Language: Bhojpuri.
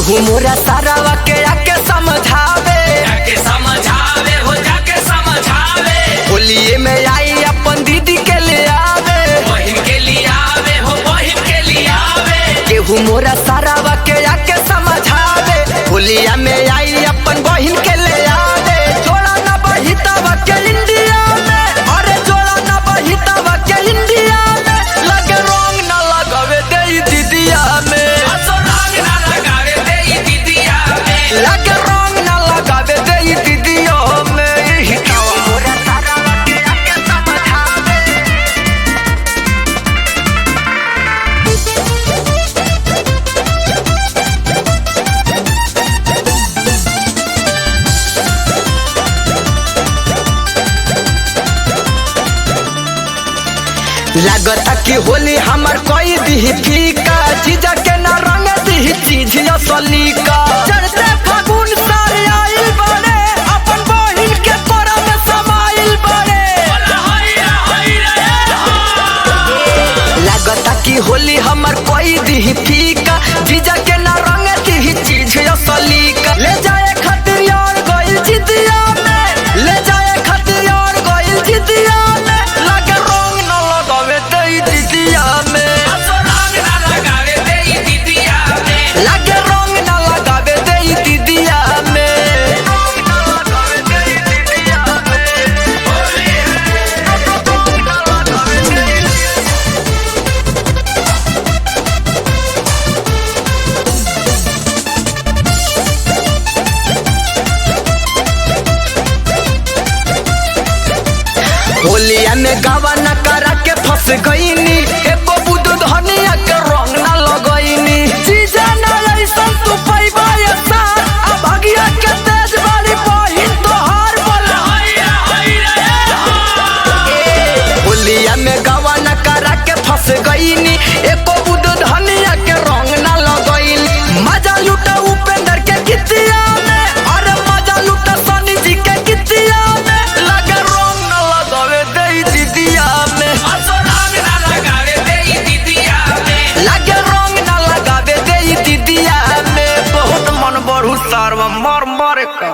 केहू मोरा सारावा के आके समझावे, जाके समझावे हो जाके समझावे। होलिये में आई अपन दीदी के ले आवे, बहिन के लियावे हो बहिन के लियावे। केहू मोरा सारावा के आके समझावे, होलिया में आई अपन बहिन के ले आवे। जोड़ा ना बहितावा के इंडिया में, अरे जोड़ा ना बहितावा के इंडिया में, लगे रंग ना लगावे दे दीदिया में, असो रंग ना लगावे दे दीदिया में। लगे रंग ना लगावे दे दीदिया में। केहू मोरा सारावा के आके समझावे। लागता कि होली हमर कोई दिही फीका, जीजा के ना रंग दिही चीज असली का। चढ़ते फागुन सारे आइल बड़े, अपन बहिन के कोरा में समाइल बड़े। बोला हैया हैया लागता कि होली हमर कोई दिही फीका, जीजा के ना रंग दिही चीज असली का। ले जाए खातिर यार गइल जिदिया में, ले जाए खातिर यार गइल जिदिया में, लगे रंग ना लगावे दे दीदिया में, असो रंग ना लगावे दे दीदिया में। लगे रंग ना लगावे दे दीदिया में। रंग ना लगावे दे दीदिया में। रंग ना लगावे दे। होलिया में गावा न करा के फंस गईनी, एको बुद धनिया के रंग ना लगईनी। जीजा ना ऐसन तू पैबा ये सार, आ भगिया के तेज बारी बहिन तोहार। बोला हैया हैया होलिया में गावा न करा के फंस गईनी, एको बुद धनिया के रंग ना लगईनी। मजा लूटा उपेंद्र के कितिया में, अरे मजा लूटा सनी जी के कितिया में, लगे रंग ना लगावे दे दीदिया में, असो रंग ना लगावे दे दीदिया में। लगे रंग ना लगावे दे दीदिया में। बहुत मन बढ़ू सारवा मर मर का।